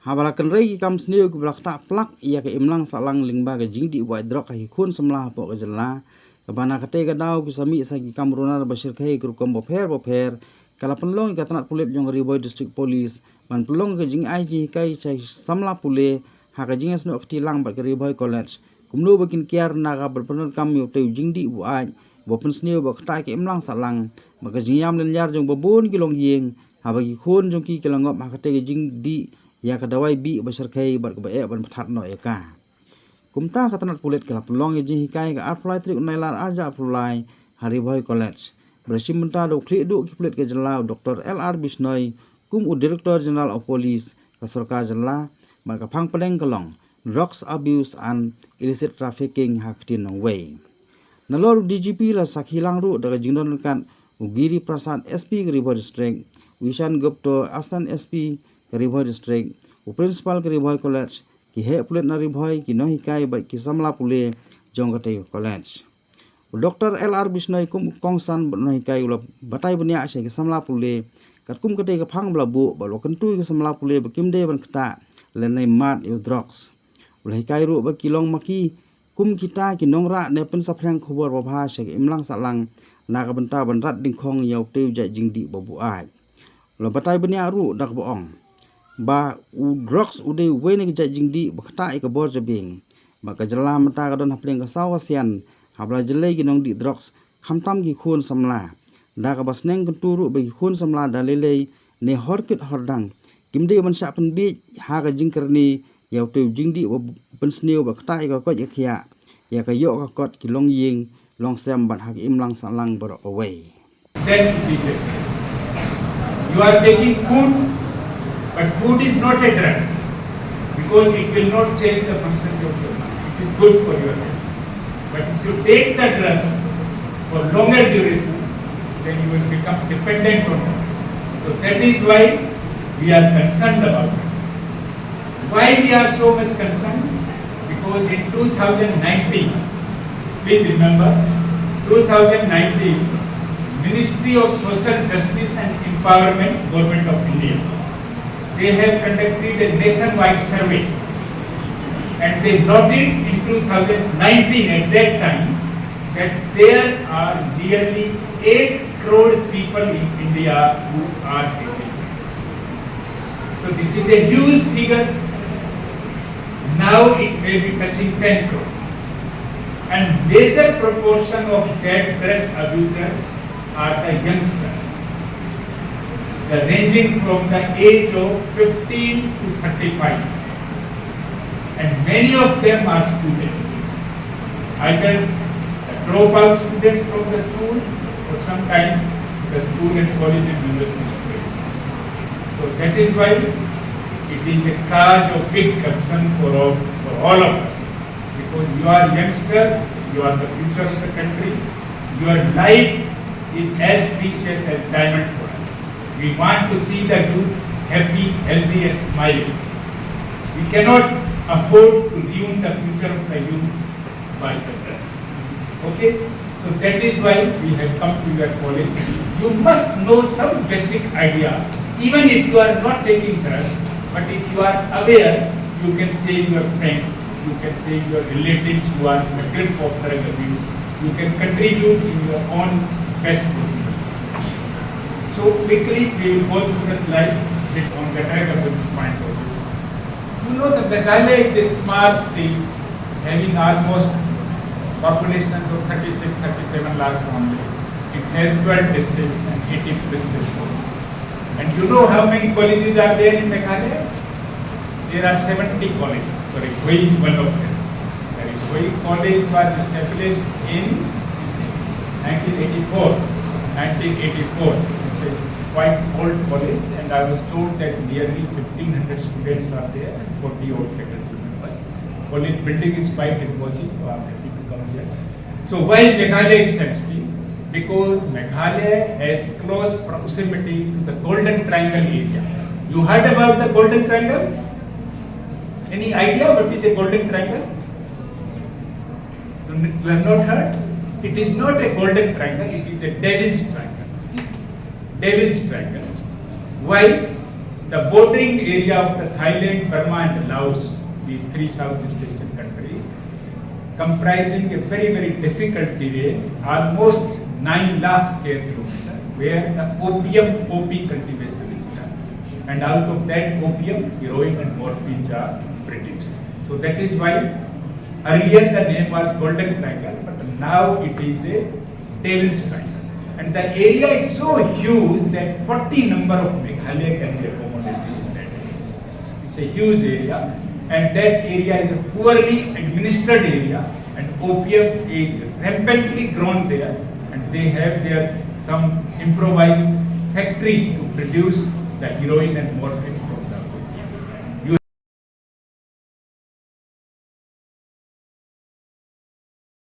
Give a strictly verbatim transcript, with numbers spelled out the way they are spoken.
Haba la kynrei ki kam sniew kiba la ktah plak ïa ka imlang sahlang lyngba ka jingdih buaid drok ha ki khun samla hapoh ka jylla, kaba na katei ka daw ki sa mih sa ki kam runar ba shyrkhei ki rukom bapher bapher, ka la pynlong ïa ka tnat pulit jong ka Ri Bhoi District Police ban pynlong ka jingai jinghikai sha ki samla pule ha ka jingïasnoh kti lang bad ka Ri Bhoi College, kumno ba kin kiar na ka ban pyndonkam ïa utei u jingdih buaid ba pynsniew ba ktah ïa ka imlang sahlang bad ka jingïam lynñiar jong babun ki longïing, haba ki khun jong ki ki la ngop ha katei ka jingdih ïa ka dawai bih ba shyrkhei bad kaba eh ban pynthad noh ïa ka. Kumta ka tnat pulit ka la pynlong ïa ka jinghikai ha ka arphew lai tarik u Nailar arhajar arphew lai ha Ri Bhoi College. Ba la shim bynta da u khlieh duh ki pulit ka jylla, u Doctor L R Bishnoi, kum u Director General of Police ka sorkar jylla, bad ka phang pdeng ka long Drugs Abuse and Illicit Trafficking ha ka ktien nongwei. Nalor u D G P la sakhi lang ruh da ka jingdon ryngkat u Giri Prasad, S P ka Ri Bhoi District, u Ishan Gupta, Assistant S P ka Ri Bhoi District, u Principal ka Ri Bhoi College, ki heh pulit na Ri Bhoi, ki nonghikai bad ki samla pule jong katei ka college. U Doctor L R Bishnoi kum u kongsan bad nonghikai u la batai bniah sha ki samla pule katkum katei ka phang ba la buh, bad u la kyntu ïa ki samla pule ba kim dei ban ktah lane mad ïa u drugs. U la hikai ruh ba ki long ma ki kum kita ki nongrah ne pynsaphriang khubor babha sha ka imlang sahlang na ka bynta ban rat dyngkhong ïa utei u jait jingdih ba buaid. U la batai bniah ruh da kaba ong ba u drugs u dei uwei na ki jait jingdih ba ktah ïa ka bor jabieng. Ba ka jylla mynta ka don hapdeng ka saw ka sian haba la jyllei ki nongdih drugs, khamtam ki khun samla. Da kaba sneng kyntu ruh ba ki khun samla da lei lei ne hor kit hor dang kim dei ban shah pynbiej ha ka jingkyrni ïa utei u jingdih ba pynsniew ba ktah ïa ka koit ka khiah, ïa ka ïoh ka kot ki longïing longsem bad ha ka imlang sahlang baroh kawei. Then it is a drug. You are taking food, but food is not a drug because it will not change the function of your body. It is good for your health. But if you take the drugs for longer durations, then you will become dependent on the drugs. So that is why we are concerned about it. Why we are so much concerned? Because in two thousand nineteen, please remember, two thousand nineteen, Ministry of Social Justice and Empowerment, Government of India, they have conducted a nationwide survey, and they noted in two thousand nineteen, at that time, that there are nearly eight crore people in India who are taking drugs. So this is a huge figure. Now it may be touching ten crore. And major proportion of that drug abusers are the youngsters, the ranging from the age of fifteen to thirty-five. And many of them are students, either the dropout students from the school or sometimes the school and college and university students. So that is why it is a cause of big concern for all, for all of us, because you are youngster, you are the future of the country, your life is as precious as diamond for us. We want to see the youth happy, healthy and smiling. We cannot afford to ruin the future of the youth by the drugs. Okay? So that is why we have come to your college. You must know some basic idea, even if you are not taking drugs, but if you are aware, you can save your friends, you can save your relatives who are in the grip of drug abuse. You can contribute in your own best possible. So quickly, we will go through the slide on the drug abuse point of view. You know, the Meghalaya is a small state having almost population of thirty-six, thirty-seven lakhs only. It has twelve districts and eighty police stations. And you know how many colleges are there in Meghalaya? There are seventy colleges. Ri Bhoi is one of them. The Ri Bhoi College was established in nineteen eighty-four. nineteen eighty-four. It's a quite old college, and I was told that nearly fifteen hundred students are there and forty odd faculty members. College building is quite imposing, so I'm happy to come here. So why Meghalaya is sensitive? Because Meghalaya has close proximity to the Golden Triangle area. You heard about the Golden Triangle? Any idea what is the Golden Triangle? You have not heard? It is not a Golden Triangle, it is a Devil's Triangle. Devil's Triangle. Why? The bordering area of the Thailand, Burma and Laos, these three Southeast Asian countries, comprising a very, very difficult terrain, almost nine lakh square kilometer, where the opium poppy cultivation is done. And out of that opium, heroin and morphine are produced. So that is why earlier the name was Golden Triangle, but now it is a Devil's Triangle. And the area is so huge that forty number of Meghalaya can be accommodated in that area. It's a huge area, and that area is a poorly administered area, and opium is rampantly grown there, and they have there some improvised factories to produce the heroin and morphine.